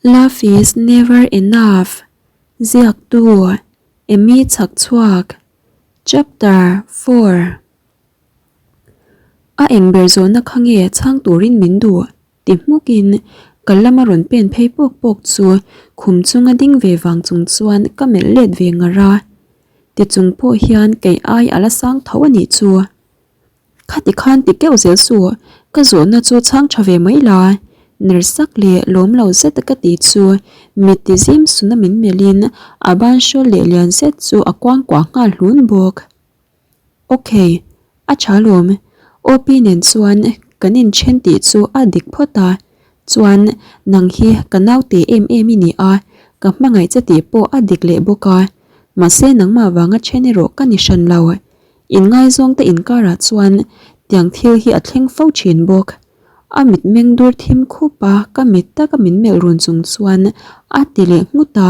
Love is never enough Ziaktu Amy Chhakchhuak Chapter 4 A eng ber zawhna kha nge chhang turin min duh ti hmukin ka lama rawn pen phei pawk pawk chu khum chunga ding ve vang chung chuan ka melh let ve ngar a. Tichung pawh hian kei ai a la sang tho a nih chu. Khati khan ti keuh zel suh, ka zawhna chu chhang tha ve mai la. Ner sak leh lawm lo zet ka ti chu mit ti zim suna min melhin a ban hrawl leh lian zet chu a kuang kuah nghal hlun bawk. Ok, a tha lawm. OP nen chuan kan inthen tih chu a dik phawt a, chuan nang hi ka naute em em i ni a, ka hmangaih che tih pawh a dik leh bawk a, mahse nangmah vanga then erawh ka ni hran lo. Inngaizawngte inkarah chuan tiang thil hi a thleng fo thin bawk. A mitmeng dur thim khup a, ka mit taka min melh run chung chuan a ti leh nghut a,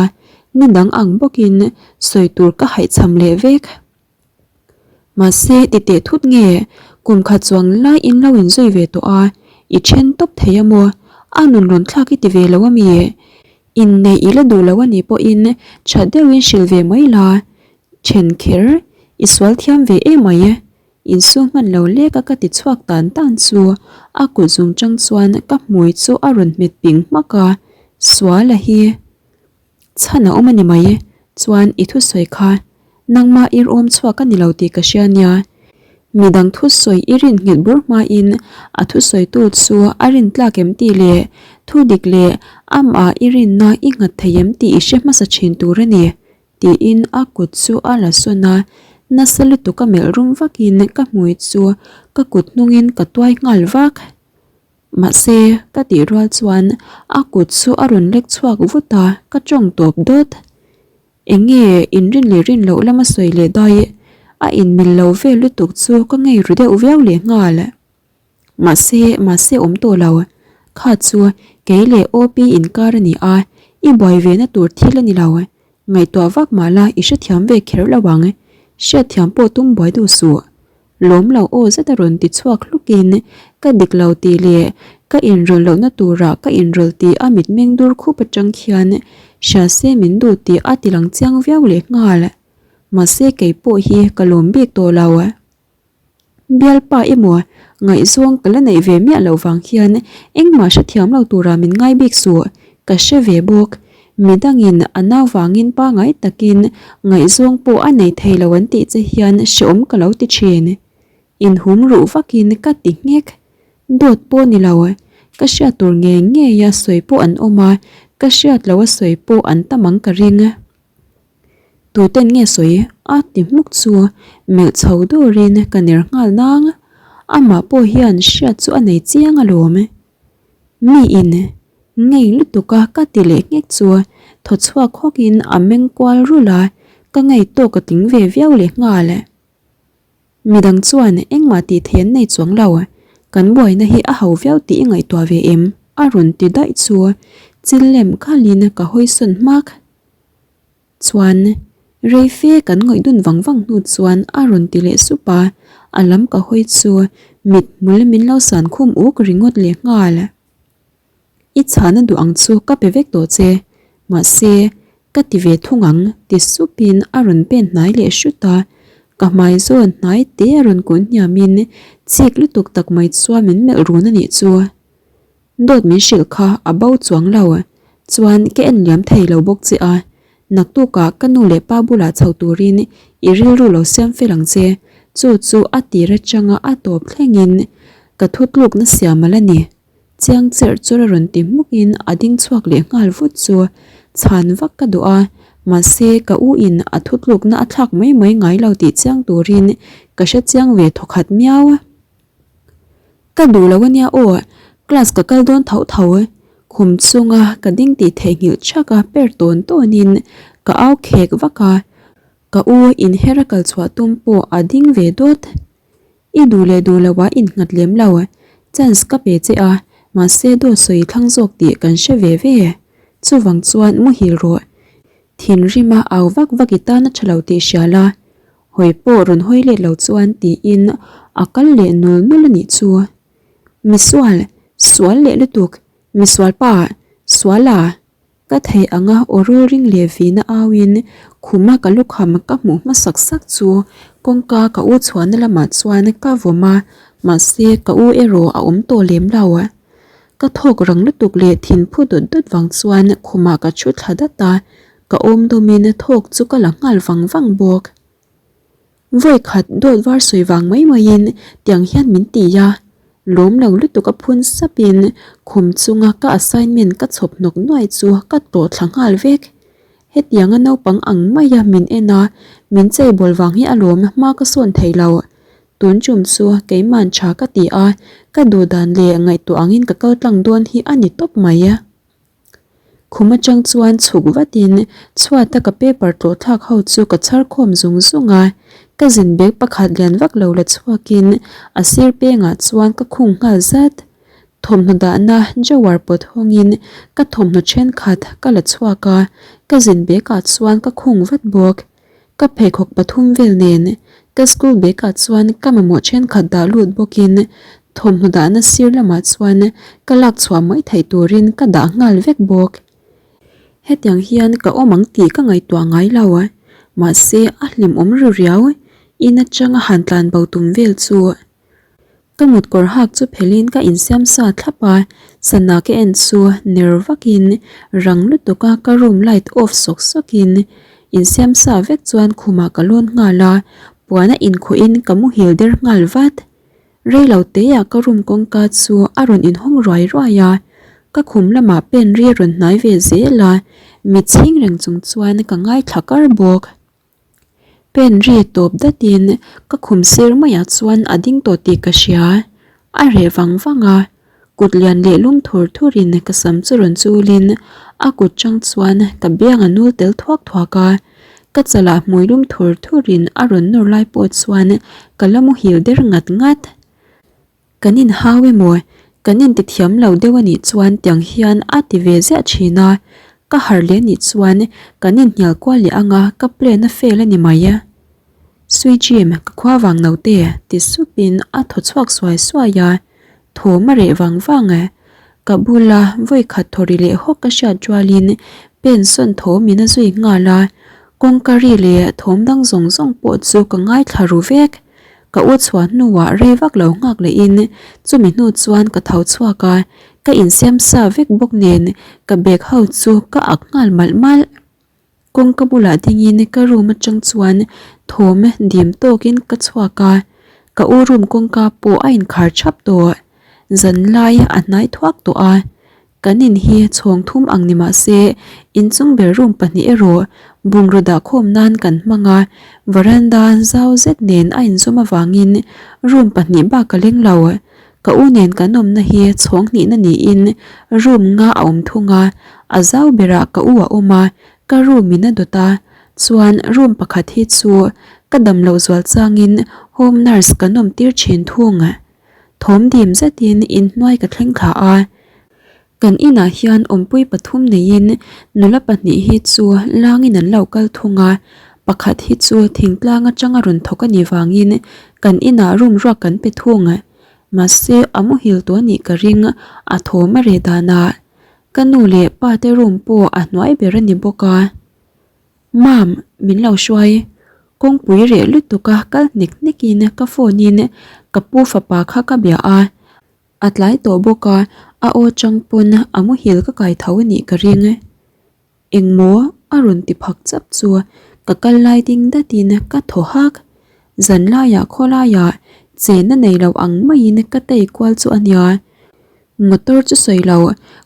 ni dang ang bawkin sawi tur ka haihchham leh vek. Mahse, ti teh thut nge, kum khat chuang lai in lo inzui ve tawh a, i then tawp thei a maw? A nun rawn thlak i ti ve lo a mi? Inneih i la duh lo a nih pawhin tha deuhin hrilh ve mai la, Then kher, i sual thiam ve em ai e, insum hman lo lek a ka ti chhuak tan tan chu a kut zung chang chuan ka hmui chu a rawn hmet ping hmak a, sual a hi chhan a awm a ni mai chuan i thusawi kha nangmah i rawm chhuak a ni lo tih ka hria nia, midang thusawi i rin nghet bur hmain a thusawitu chu a rin tlak em tih leh thu dik leh amah i rinna i nghat thei em tih i hre hmasa thin tur a ni. Tiin a kut chu a la sawn a, nasa lutuk a melh rum vakin ka hmui chu ka kut hnungin ka tuai nghal vak. Mahse, ka tih rual chuan a kut chu a rawn lek chhuak vut a, ka tawng tawp dawt. Eng nge inrin leh rin loh lama sawi leh daih, a inmil lo vel lutuk chu ka ngei ru deuh viau leh nghal. Mahse, mahse awm tawh lo. Kha chu kei leh OP inkar a ni a, i buai ve na tur thil a ni lo. Ngaihtuah vak mah la i hrethiam ve kher lo ang. Hriatthiam pawh tum buai duh suh. Lawm lo aw zet a rawn ti chhuak hlukin ka dik lo tih leh ka inrawlh lohna turah ka inrawlh tih a mitmeng dur khup atang khian hria se min duh tih a ti lang chiang viau leh nghal. Mahse kei pawh hi ka lawm bik tawh lo. Bialpa emaw ngaihzawng ka la neih ve miah loh vang hian engmah hrethiam lo tura min ngai bik suh, ka hre ve bawk. Midangin a nau vangin pangai takin ngaihzawng pawh a nei thei lo an tih che hian hreawm ka lo ti thin. Inhum ruh vakin ka ti nghek. Dawt pawh ni lo, ka hriat tur ngei ngeia sawi pawh an awm a, ka hriat loh a sawi pawh an tam ang ka ring. Tuten nge sawi a ti hmuk chu melh chho dawrin ka ner nghal nang. Amah pawh hian hriat chu a nei chiang alawm. Mi in ngei lutuk a ka ti leh nghek chu thaw chhuak hawkin a meng kual rulh a, ka ngei tawk a tling ve viau leh nghal. Midang chuan engmah tih thei an nei chuang lo, kan buaina hi a ho viau tih i ngaihtuah ve em? a rawn ti daih chu chil lem khalin ka hawi sawn hmak. Chuan rei fe kan ngawih dun vang vang hnu chuan a rawn ti leh sup a, a lam ka hawi chu mit hmul min lo san khum uk ringawt leh nghal. I chhana duh ang chu ka pe vek tawh che, mahse ka ti ve thung ang ti supin a rawn pen hnai leh hrut a, ka hmai zawn hnai te a rawn kun hniamin chik lutuk tak mai chuan min melh run a nih chu. Dawt min hrilh kha a bo chuang lo, chuan ka en liam thei lo bawk che a, naktukah ka nu leh pa bulah chho turin i rilru lo siam fel ang che, chu chu a tir atanga a tawp thlengin ka thutlukna siam ala ni. Chiang cherh chur a rawn ti hmukin a ding chhuak leh nghal vut chu chhan vak ka duh a, mahse ka u in a thutlukna a thlak mai mai ngai lo tih chiang turin ka hre chiang ve thawkhat miau. Ka duh lo ania aw, class ka kal dawn tho tho. Khum chunga ka ding tih theihnghilh chhak a per tawn tawnin ka au khek vak a, ka u inher a kal chhuah tum pawh a ding ve dawt. I duh leh duh loh ah innghat lem lo, chance ka pe che a, mahse dawt sawi thlang zawk tih kan hre ve ve. Chuvang chuan muhil rawh. Thinrim a au vak vak i tan a tha lo tih hria la, hawi pawh rawn hawi let lo chuan tiin a kal leh nul nul a nih chu. Misual, sual leh lutuk, misual pa, sual a. Ka theih anga aw rawl ring leh vina auin khuma ka lukham ka hmuh hmasak sak chu kawngka ka u chhuahna lamah chuan ka vawm a, mahse ka u erawh a awm tawh lem lo. Ka thawk rang lutuk leh thinphu dawt dawt vang chuan khumah ka thu thla dat a, ka awm dawmin thawk chu ka la nghal vang vang bawk. Vawi khat dawt var sawi vang mai maiin tiang hian min ti a, lawm lo lutuk a phun sapin khum chunga ka assignment ka chhawp hnawk nuai chu ka tawh thla nghal vek. Hetianga naupang ang maia min en a, min cheibawl vang hi alawm hma ka sawn thei lo. Tun tum chu keiman tha ka ti a, ka duh dan leh ngaihtuah angin ka kal tlang dawn hi a ni tawp mai. Khum atang chuan chhuk vatin chhuata ka paper tlawh thlak ho chu ka chhar khawm zung zung a, ka zin bag pakhat lian vak lo la chhuakin a sir pengah chuan ka khung nghal zat. Thawmhnaw dahna drawer pawt hawngin ka thawmhnaw thenkhat ka la chhuak a, ka zin bag ah chuan ka khung vat bawk. Ka pheikhawk pathum vel nen ka school bag ah chuan ka mamawh thenkhat dah lut bawkin thawmhnaw dahna sir lamah chuan ka lak chhuah mai theih turin ka dah nghal vek bawk. Hetiang hian ka awm ang tih ka ngaihtuah ngai lo, mahse a hlimawm ru riau, in atanga han tlan bo tum vel chu. Ka mut kawr hak chu phelhin ka insiam sa thlap a, sana ka en chu ner vakin rang lutuk a ka room light off sawk sawkin insiam sa vek chuan khumah ka lawn nghal a, puan a inkhuhin ka muhil der nghal vat. Rei lo teah ka room kawngka chu a rawn inhawng ruai ruai a, ka khum lamah pen ri a rawn hnai ve zel a, mit chhing reng chung chuan ka ngaithla kar bawk. Pen ri tawp datin ka khum sir maiah chuan a ding tawh tih ka hria. A reh vang vang a, kut lian leh lum thur thurin ka sam chu rawn chulin a kut chang chuan ka biang a nul tel thuak thuak a. Ka chalah hmui lum thur thurin a rawn nawr lai pawh chuan ka la muhil der ngat ngat. Kan inhau emaw, kan intithiam lo deuh a nih chuan tiang hian a ti ve ziah thin a, ka harh leh nih chuan kan inhnial kual leh anga ka plan a fail a ni mai. Sui Jim, ka khua vang no te, ti supin a thaw chhuak suai suai a, thawm a reh vang vang. Ka bula vawi khat thaw ri leh hawk ka hriat rualin pen sawn thawm in a zui nghal a, kawngka ri leh thawm dang zawng zawng pawh chu ka ngaithla ru vek. Ka u chhuah hnuah rei vak lo nghak lehin chumi hnu chuan ka tho chhuak a, ka insiam sa vek bawk nen ka bag ho chu ka ak nghal malh malh. Kawngka bulah dingin ka room atang chuan thawm dim tawkin ka chhuak a, ka u room kawngka pawh a inkhar thap tawh. Zanlai a hnai thuak tawh a, Kan in hi chhawng thum ang ni mah se, inchung ber room pahnih erawh bungraw dah khawm nan kan hmang a, veranda zau zet nen a inzawm avangin room pahnih bak a leng lo. Ka u nen kan awmna hi chhawng hnihna niin room nga a awm thung a, a zau berah ka u a awm a, ka room in a dawt a, chuan room pakhat hi chu ka dam loh zual changin home nurse kan awm tir thin thung. Thawm dim zetin inhnuai ka thleng thla a, kan inah hian awmpui pathum neiin nula pahnih hi chu langin an lo kal thung a, pakhat hi chu thingtlang atanga rawn thawk a nih vangin kan inah room ruak kan pe thung. Mahse a muhil tawh a nih ka ring, a thawm a reh danah ka nu leh pa te room pawh a hnuai ber a ni bawk a. Mam, min lo hruai. Kawngpui reh lutuk a kal hnek hnek in ka phone in ka pu fapa kha ka bia a, a tlai tawh bawk a, a aw chang pawn a muhil ka kai tho a nih ka ring. Engmaw a rawn ti phak chap chu ka kal lai ding dat in ka thaw hak. Zan laiah khawlaiah chenna nei lo ang maiin ka tei kual chu a nia. Motor chu sawi lo,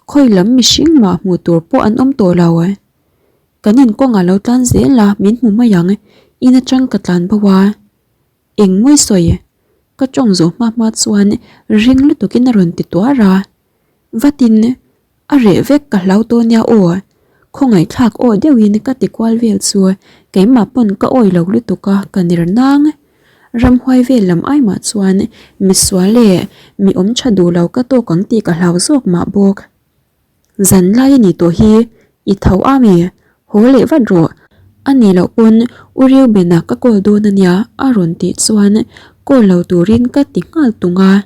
khawi lam mihring mah hmuh tur pawh an awm tawh lo. Kan in kawngah lo tlan zel a, min hmu mai ang, in atang ka tlan bo a. Eng mawi sawi? Ka tawng zawh hma hma chuan ring lutukin a rawn ti tuar a. Vatin, a reh vek ka hlau tawh nia aw. Khawngaihthlak aw deuhin ka ti kual vel chu keimah pawn ka awi lo lutuk a, ka ner nang. Ramhuai vel lam ai mah chuan misual leh mi awm tha duh lo ka tawk ang tih ka hlau zawk mah bawk. Zan lai a ni tawh hi, i tho a mi? Haw leh vat rawh. A nih loh pawn U Reuben-a ka call dawn a nia a rawn tih chuan call lo turin ka ti nghal tung a.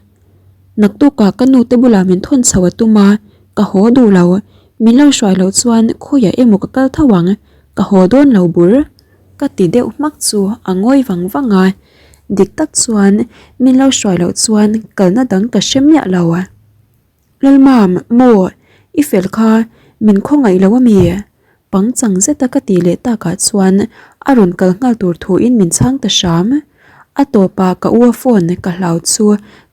Naktukah ka nute bulah min thawn chho a tum a, ka haw duh lo. Min lo hruai loh chuan khawiah emaw ka kal tho ang, ka haw dawn lo bur. Ka ti deuh hmak chu a ngawi vang vang a, dik tak chuan min lo hruai loh chuan kalna dang ka hre miah lo. Lalmam, maw, i fel kha min khawngaih lo ami? Pangchang zeta ka tih leh takah chuan a rawn kal nghal tur thuin min chhang ta hram. A tawpah ka u a phone ka hlau chu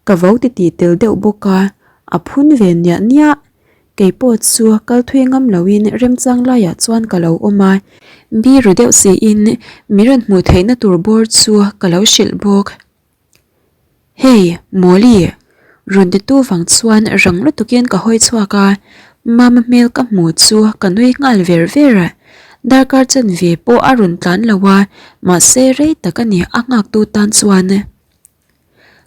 ka vo ti tih tel deuh bawk a, a phun ve niah niah. Kei pawh chu kal thui ngam loin remchang laiah chuan ka lo awm a, biru deuh siin mi rawn hmuh theihna tur bawr chu ka lo hrilh bawk. Hey, Mawli! Rawn titu vang chuan rang lutukin ka hawi chhuak a, Mama hmel ka hmu chu ka nui nghal ver ver. Darkar chanve pawh a rawn tlan lo a, mahse rei tak a ni a nghaktu tan chuan.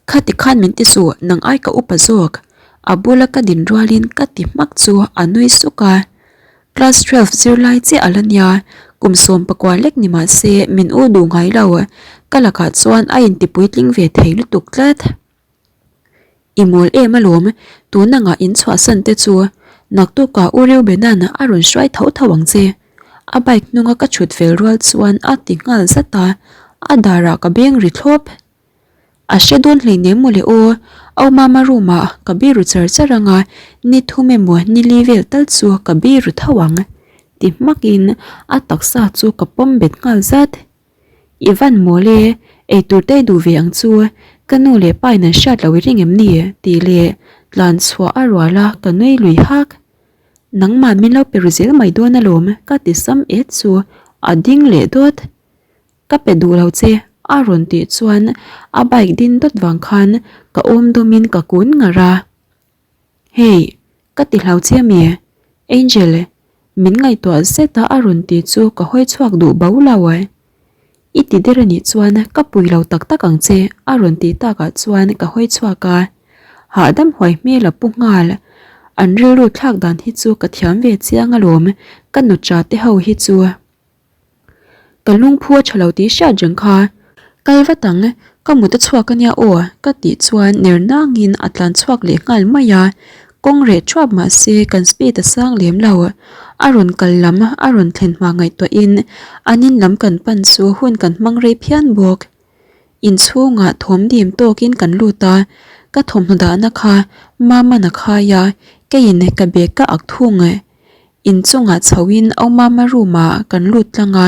Khati khan min ti suh, nang ai ka upa zawk. A bula ka din rualin ka ti hmak chu a nui suk a. Class 12 zirlai chiah a la nia, kum 14 lek ni mah se min u duh ngai lo, ka lakah chuan a inti puitling ve thei lutuk tlat. I mawl em alawm, tun angah in chhuahsan te chu naktukah U Reubena'n a rawn hruai tho tho ang che. A bike hnunga ka chhut fel rual chuan a ti nghal zat a, a darah ka beng ri thlawp. A hre dawn hleinem mawle aw, Au Mama room ah ka biru char char anga ni thum emaw ni li vel tal chu ka biru tho ang ti hmak in a taksa chu ka pawm bet nghal zat. I van mawl e, eitur te i duh ve ang chu, ka nu leh pa in an hriat loh i ring em ni? tih leh tlan chhuah a rual a ka nui lui hak. Nangmah min lo pe ru zel mai dawn alawm ka ti sam et chu a ding leh dawt. Ka pe duh lo che a rawn tih chuan a bike din dawt vang khan ka awm dawmin ka kun ngar a. Hey, ka ti hlau che ami? Angel, min ngaihtuah zet a a rawn ti chu ka hawi chhuak duh bo lo. I ti der anih chuan ka pui lo tak tak ang che a rawn tih takah chuan ka hawi chhuak a. Hahdam huai hmel a pu nghal. An rilru thlak dan hi chu ka thiam ve chiang alawm, ka nucha te ho hi chu. Ka lungphu a tha lo tih hriat reng kha. Kal vat ang, ka mut a chhuak ania aw ka tih chuan ner nangin a tlan chhuak leh nghal mai a. Kawng reh thuap mah se kan speed a sang lem lo. A rawn kal lam a rawn thlen hma ngaihtuahin an in lam kan pan chu hun kan hmang rei phian bawk. Inchhungah thawm dim tawkin kan lut a, ka thawmhnaw dahna kha Mama'n a khai a, keiin ka bag ka ak thung. Inchungah chhoin Aumama room ah kan lut tlang a,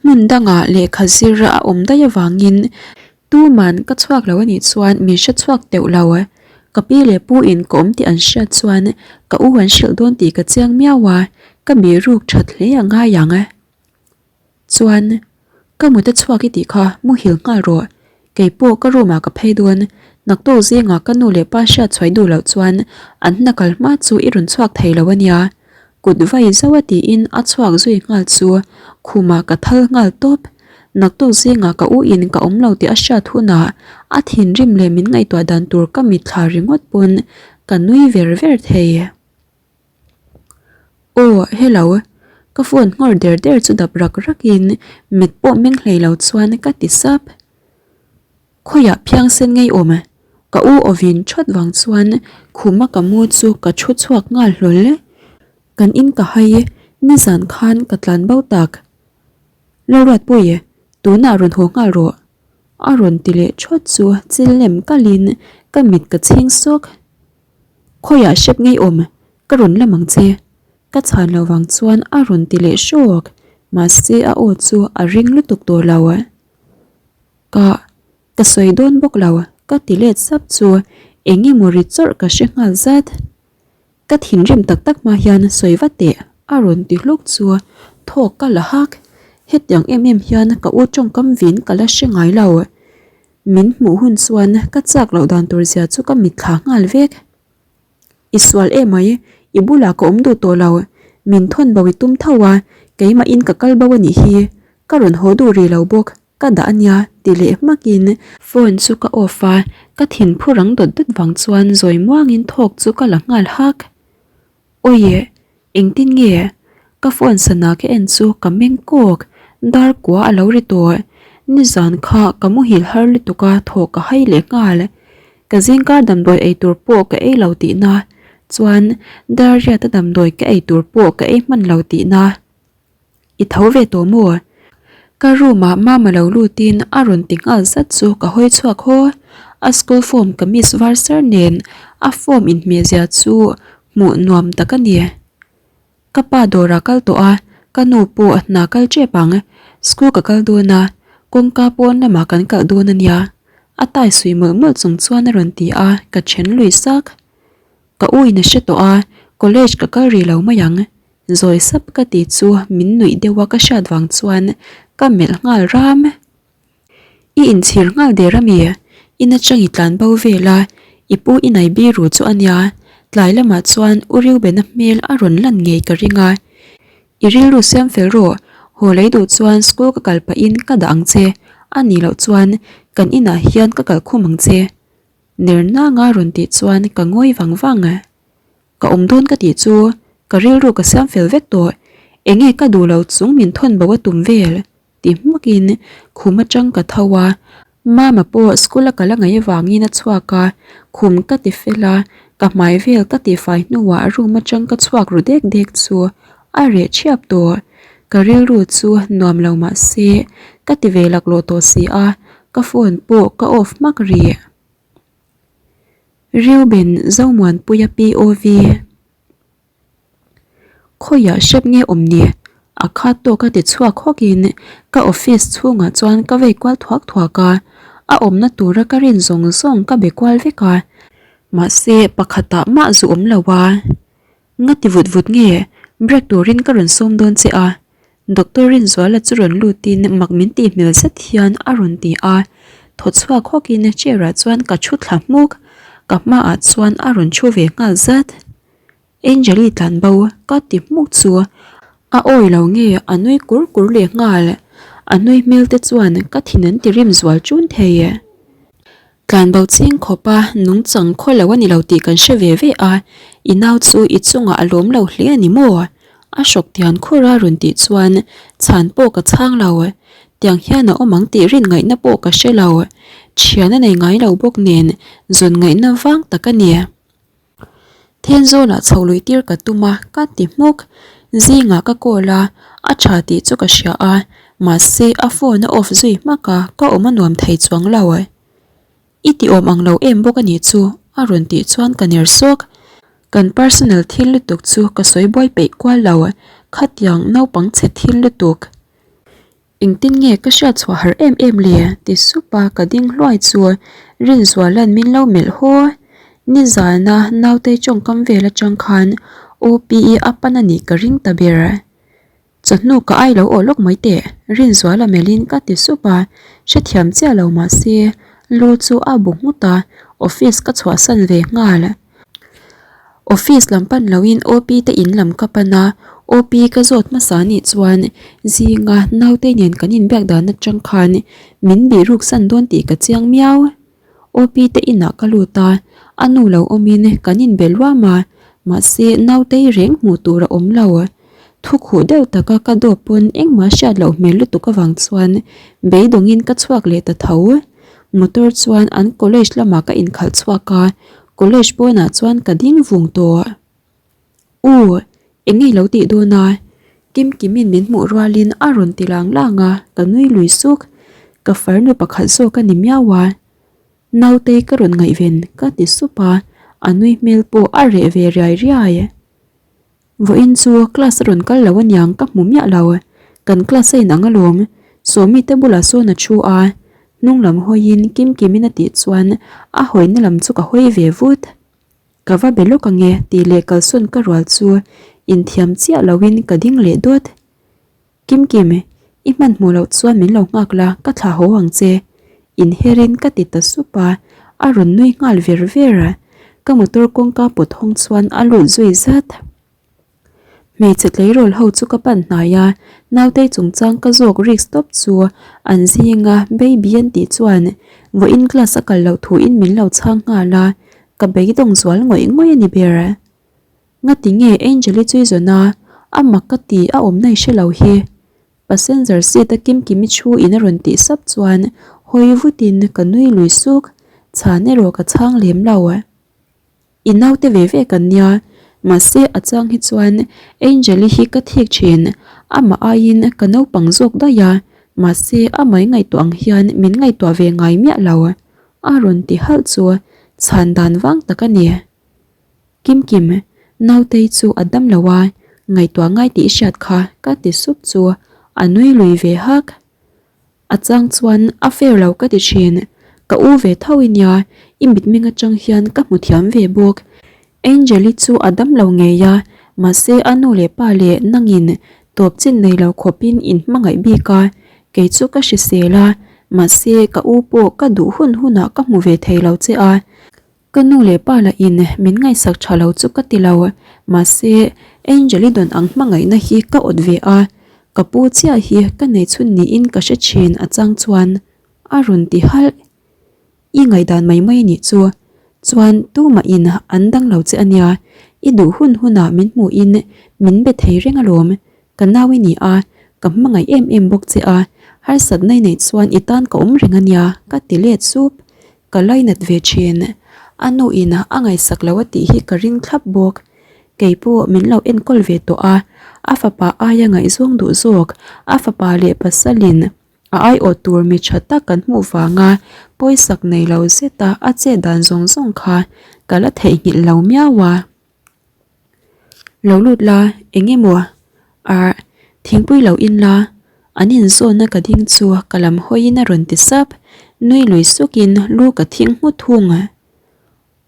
hmun dangah lehkha zir a awm daih avangin tuman ka chhuak lo anih chuan min hre chhuak teuh lo. Ka pi leh pu in ka awm tih an hriat chuan ka u an hrilh dawn tih ka chiang miau a, ka bihruk that hle a ngai ang. Chuan, ka mut a chhuak i tih kha muhil nghal rawh. Kei pawh ka room ah ka phei dawn. Naktuk zingah ka nu leh pa hriat chhuai duh loh chuan an hna kal hma chu i rawn chhuak thei lo a nia. Kut vai zauh a tiin a chhuak zui nghal chu khumah ka thal nghal tawp. Naktuk zingah ka u in ka awm lo tih a hriat hunah a thinrim leh min ngaihtuah dan tur ka mitthla ringawt pawn ka nui ver ver thei. Aw hello ka phone nghawr der der chu dap rak rak in mit pawh meng hlei lo chuan ka ti sap. Khawiah phiangsen ngei awm ka u awin thawt vang chuan khuma ka mu chu ka thu chhuak nghal hlawl. Kan in ka hai nizan khan ka tlan bo tak. Lalruatpui tunah rawn haw nghal rawh a rawn ti leh thawt chu chil lem kalhin ka mit ka chhing sawk. Khawiah hrep ngei awm, ka rawn lam ang che. Ka chhan lo vang chuan a rawn ti leh hrawk, mahse a aw chu a ring lutuk tawh lo. Ka, ka sawi dawn bawk lo, ka ti let sap chu eng emaw ri chawrh ka hre nghal zat. Ka thinrim tak tak hma hian sawi va teh a rawn ti hluk chu thawk ka la hak. Hetiang em em hian ka u tawngkam vin ka la hre ngai lo. Min hmuh hun chuan ka chak loh dan tur zia chu ka mitthla nghal vek. I sual em mai, i bulah ka awm duh tawh lo, min thawn bo i tum tho a, keimahin ka kal bo a nih hi, ka rawn haw duh rih lo bawk, ka dah a nia ti leh hmakin phone chu ka off a, ka thin phu rang dawt dawt vang chuan zawi muangin thawk chu ka la nghal hak. Awi, engtin nge? Ka phone sana ka en chu ka meng kawk, dar kua a lo ri tawh. Nizan kha ka muhil har lutuk a thawh ka hai leh nghal. Ka zingkar damdawi ei tur pawh ka ei lo tihna. Chuan Dariat-a damdawi ka ei tur pawh ka ei hman lo tihna. I tho ve tawh maw? Ka room ah mama lo lutin a rawn ti nghal zat chu ka hawi chhuak haw. A school form kamis var sar nen a form inhmeh zia chu hmuh nuam tak a ni. Ka pa dawrah kal tawh a, ka nu pawh hna kal tep ang. School ka kal dawn a, kawngka pawn lamah kan kalh dawn a nia. A tai suih mawlh mawlh chung chuan a rawn ti a, ka then lui sak. Ka u in a hre tawh a, college ka kal rih lo mai ang. Zawi sap ka ti chu min nuih deuh a ka hriat vang chuan ka melh nghal ram. I inchhir nghal der a mi? In atang i tlan bo vel a, i pu i nai biru chu a nia. Tlai lamah chuan U Riubena hmel a rawn lan ngei ka ring a. I rilru siam fel rawh, haw lei duh chuan school ka kal pahin ka dah ang che, a nih loh chuan kan inah hian ka kal khum ang che. Ner nanga rawn tih chuan ka ngawi vang vang. Ka awm dawn ka tih chu ka rilru ka siam fel vek tawh, enge ka duh lo chung min thawn bo a tum vel. Ti hmukin khum atang ka tho a, Mama pawh school a kal a ngaih avangin a chhuak a, khum ka ti fel a, ka hmai vel ka tihfai hnuah room atang ka chhuak ru dek dek chu a reh thiap tawh. Ka rilru chu nuam lo mah se ka ti ve laklawh tawh si a, ka phone pawh ka off hmak rih. Reuben Zomuanpuia POV. Khawiah hrep nge awm ni? A khat tawk a ti chhuak hawk in ka office chhungah chuan ka vei kual thuak thuak a, a awmna tura ka rin zawng zawng ka be kual vek a, mahse pakhatah mah zu awm lo a. Nga ti vut vut nge break turin ka rawn sawm dawn che a, Doctor Rinzuala chu rawn lutin mak min tih hmel zet hian a rawn ti a, thaw chhuak hawk in chair ah chuan ka thu thla hmuk, ka hmaah chuan a rawn thu ve nghal zat. Angeli tlan bo ka ti hmuk chu a awi lo nge a nui kur kur leh nghal, a nui hmel te chuan ka thin an ti rim zual chun thei. Tlan bo ching khawp a nungchang khaw lo a ni lo tih kan hre ve ve a, i nau chu i chungah a lawm lo hle a ni maw? A hrawk tian khur a rawn tih chuan chhan pawh ka chhang lo, tiang hian a awm ang tih rin ngaihna pawh ka hre lo, thian a nei ngai lo bawk nen zawn ngaihna vang tak a ni. Thenzawl ah chho lui tir ka tum a, ka ti hmuk. Zingah ka call a, a tha tih chu ka hria a, mahse a phone a off zui hmak a, ka awm a nuam thei chuang lo. I ti awm ang lo em bawk a nih chu a rawn tih chuan ka ner sawk. Kan personal thil lutuk chu ka sawi buai peih kual lo, khatiang naupang chhe thil lutuk. Engtin nge ka hriat chhuah harh em em le? ti sup a ka ding hluai chu Rinzuala'n min lo melh haw. Nizana naute tawngkam vel atang khan OPE a pan a nih ka ring ta ber. Chawhnu ka ai lo aw lawk mai teh, Rinzuala melhin ka ti sup a, hrethiam chiah lo mah se lu chu a bu nghut a, office ka chhuahsan ve nghal. Office lam pan loin OP te in lam ka pan a, OP ka zawt hmasa anih chuan zinga naute nen kan inbiak dan atang khan min bihruk san dawn tih ka chiang miau. OP te inah ka lut a, a nu lo awmin kan inbe luam a, mahse nautei reng hmuh tur a awm lo. Thukhuh deuh taka ka dawp pawn engmah hriat loh hmel lutuk avang chuan beidawngin ka chhuak leh ta tho. Motor chuan an college lamah ka inkhalh chhuak a, college pawnah chuan ka ding vung tawh. U, eng nge i lo tih dawn a? Kimkimin min hmuh rualin a rawn ti lang lang a, ka nui lui suk. Ka farnu pakhat zawk a ni miau a. Nautei ka rawn ngaihven ka ti sup a, a nui hmel pawh a reh ve riai riai. Vawiin chu class a rawn kal lo aniang ka hmu miah lo, kan class a inang alawm, Sawmi te bulah sawn a thu a, hnung lam hawiin Kimkimin a tih chuan a hawina lam chu ka hawi ve vut. Ka va be lawk ange tih leh kalsawn ka rual chu inthiam chiah loin ka ding leh dawt. Kimkim, i hmanhmawh loh chuan min lo nghak la, ka thlah haw ang che. Inherin ka ti ta sup a, a rawn nui nghal ver ver. Ka motor kawngka pawt hawng chuan a lut zui zat. Hmeichhe tleirawl ho chu ka pan hnai a, nautei chungchang ka zawk risk tawp chu an zinga baby an tih chuan vawiin class a kal loh thuin min lo chhang nghal a, ka beidawng zual ngawih ngawih a ni ber. Ngati nge Angel-i chu i zawn a, a mak ka ti a awmna i hre lo hi. Passenger seat a Kimkimi thu in a rawn tih sap chuan hawi vutin ka nui lui suk, chhan erawh ka chhang lem lo. I naute ve ve kan nia, mahse a chang hi chuan Angel-i hi ka thik thin, amah aiin ka naupang zawk daih a, mahse amah i ngaihtuah ang hian min ngaihtuah ve ngai miah lo, a rawn ti halh chu chhan dan vang tak a ni. Kimkim, nautei chu a dam lo a, ngaihtuah ngai tih i hriat kha ka ti sup chu a nui lui ve hak. A chang chuan a fair lo ka ti thin, ka u ve tho i nia, i mitmeng atang hian ka hmu thiam ve bawk. Angel-i chu a dam lo ngei a, mahse a nu leh pa leh nangin tawp chin nei lo khawpin in hmangaih bik a, kei chu ka hrisel a, mahse ka u pawh ka duh hun hunah ka hmu ve thei lo che a. Ka nu leh pa lah in min ngaihsak tha lo chu ka ti lo, mahse Angel-i dawn ang hmangaihna hi ka awt ve a, ka pu chiah hi ka nei chhun niin ka hre thin a chang chuan a rawn ti halh. I ngaihdan mai mai nih chu, chuan tumah in an dang lo che ania, i duh hun hunah min hmuh in min be thei reng alawm, Ka nau i ni a, ka hmangaih em em bawk che a, harsatna i neih chuan i tan ka awm reng a nia, ka ti let sup. Ka lainat ve thin. A nu in a ngaihsak lo a tih hi ka ring thlap bawk. Kei pawh min lo enkawl ve tawh a, a fapa aia ngaihzawng duh zawk, a fapa leh pasalin a aiawh tur mi tha tak kan hmuh vanga pawisak nei lo zeta a chet dan zawng zawng kha ka la theihnghilh lo miau a. Lo lut la, eng emaw ah thingpui lo in la, an inzawnna ka ding chu ka lam hawiin a rawn ti sap, nui lui sukin lu ka thing nghut thung.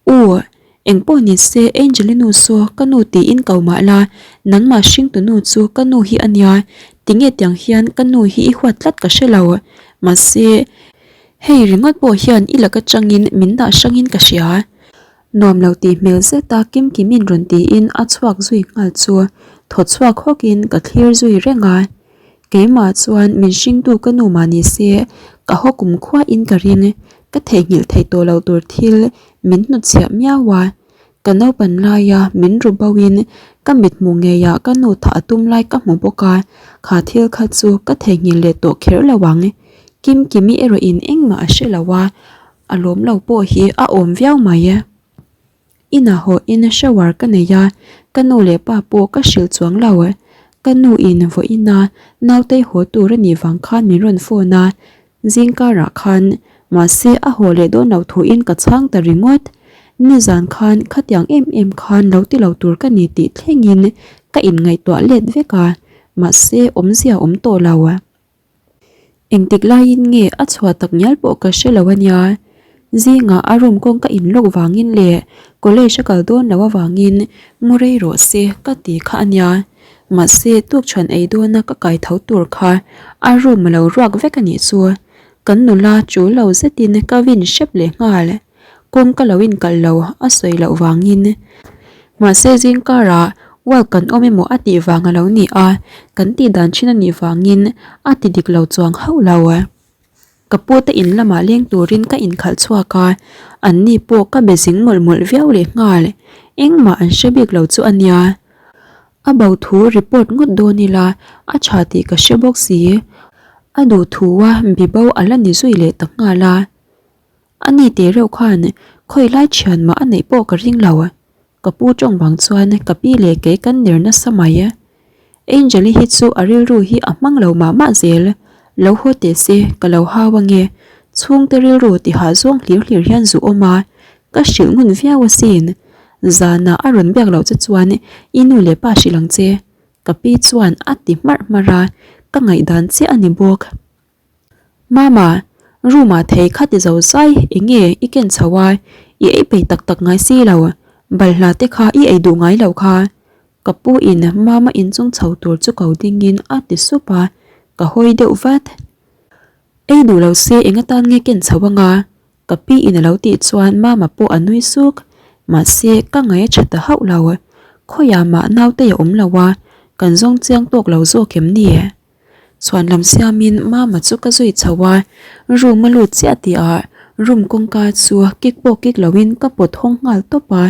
U, engpawh ni se Angel-i nu saw ka nu tiin ko mah la, nangmah hringtu nu chu ka nu hi a nia, tinge tiang hian ka nu hi i huat tlat ka hre lo, mahse hei ringawt pawh hian i laka tangin min dah hrangin ka hria. Nuam lo tih hmel zet a Kimkimin rawn tiin a chhuak zui nghal chu thaw chhuak hawk in ka thlir zui reng a. Keimah chuan min hringtu ka nu mah ni se ka haw kum khuah in ka ring, ka theihnghilh theih tawh loh tur thil min hnutchhiah miau a. Ka naupan laia min ru bo in ka mithmuh ngeiah ka nu thah a tum lai ka hmu bawk a, kha thil kha chu ka theihnghilh leh tawh kher lo ang. Kimkimi erawh in engmah a hre lo a. A lawm lo pawh hi a awm viau mai e. Inah haw in shower ka nei a, ka nu leh pa pawh ka hrilh chuang lo. Ka nu in vawiin a nautei haw tur a nih vang khan min rawn phone a, zing karah khan mahse a haw leh dawn lo thu in ka chhang ta ringawt. Nizan khan khatiang em em khan lo ti lo tur ka ni tih thleng in ka inngaihtuah let vek a, mahse awmzia awm tawh lo. Engtik laiin nge a chhuah tak ngial pawh ka hre lo a nia. Zingah a room kawng ka in lawk vangin leh college a kal dawn loh avangin mu rei rawh se ka ti kha a nia. Mahse tukchhuan ei dawna ka kai tho tur kha a room a lo ruak vek a nih chu. Kan nula chu lo zetin ka vin hrep leh nghal. Kawng ka lo inkalh lo a sawi loh vangin. Mahse zing karah work kan awm emaw a tih vang a lo ni a, kan tih dan thin a nih vangin a ti dik lo chuang hauh lo. Ka pu te in lamah leng turin ka inkhalh chhuak a, an ni pawh ka be zing mawlh mawlh viau leh nghal. Engmah an hre bik lo chu a nia. A bo thu report ngawt dawn ila a tha tih ka hre bawk si. A duh thu a bibo a la ni zui leh ta nghal a. A ni teh reuh khan khawi lai thian mah a neih pawh ka ring lo. Ka pu tawng vang chuan ka pi leh kei kan ner nasa mai. Angel-i hi chu a rilru hi a hmang lo mah mah zel. Lo haw teh se ka lo hau ange. Chhungte rilru tihah zawng hlir hlir hian zu awm a, ka hrilh ngun viau asin. Zanah a rawn biak loh che chuan i nu leh pa hrilh ang che. Ka pi chuan a ti hmarh hmarh a, ka ngaihdan chiah a ni bawk. Mama, room ah thei kha ti zo zai enge i ken chho a, i ei peih tak tak ngai si lo, balhla te kha i ei duh ngai lo kha. Ka pu in Mama inchung chho tur chu ko ding in a ti sup a, ka hawi deuh vat. Ei duh lo se eng atan nge ken chho anga? Ka pi in a lo tih chuan Mama pawh a nui suk, mahse ka ngaih a tha ta hauh lo. Khawiah mah naute a awm lo a, kan zawng chiang tawk lo zawk em ni? Chhuanlam siamin Mama chu ka zui chho a, room a lut chiah tih ah room kawngka chu kik pawh kik loin ka pawt hawng nghal tawp a,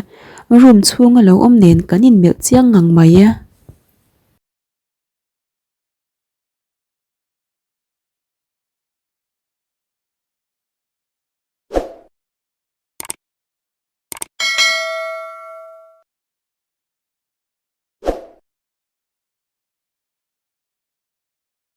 room chhunga lo awm nen kan inmelh chiang ngang mai.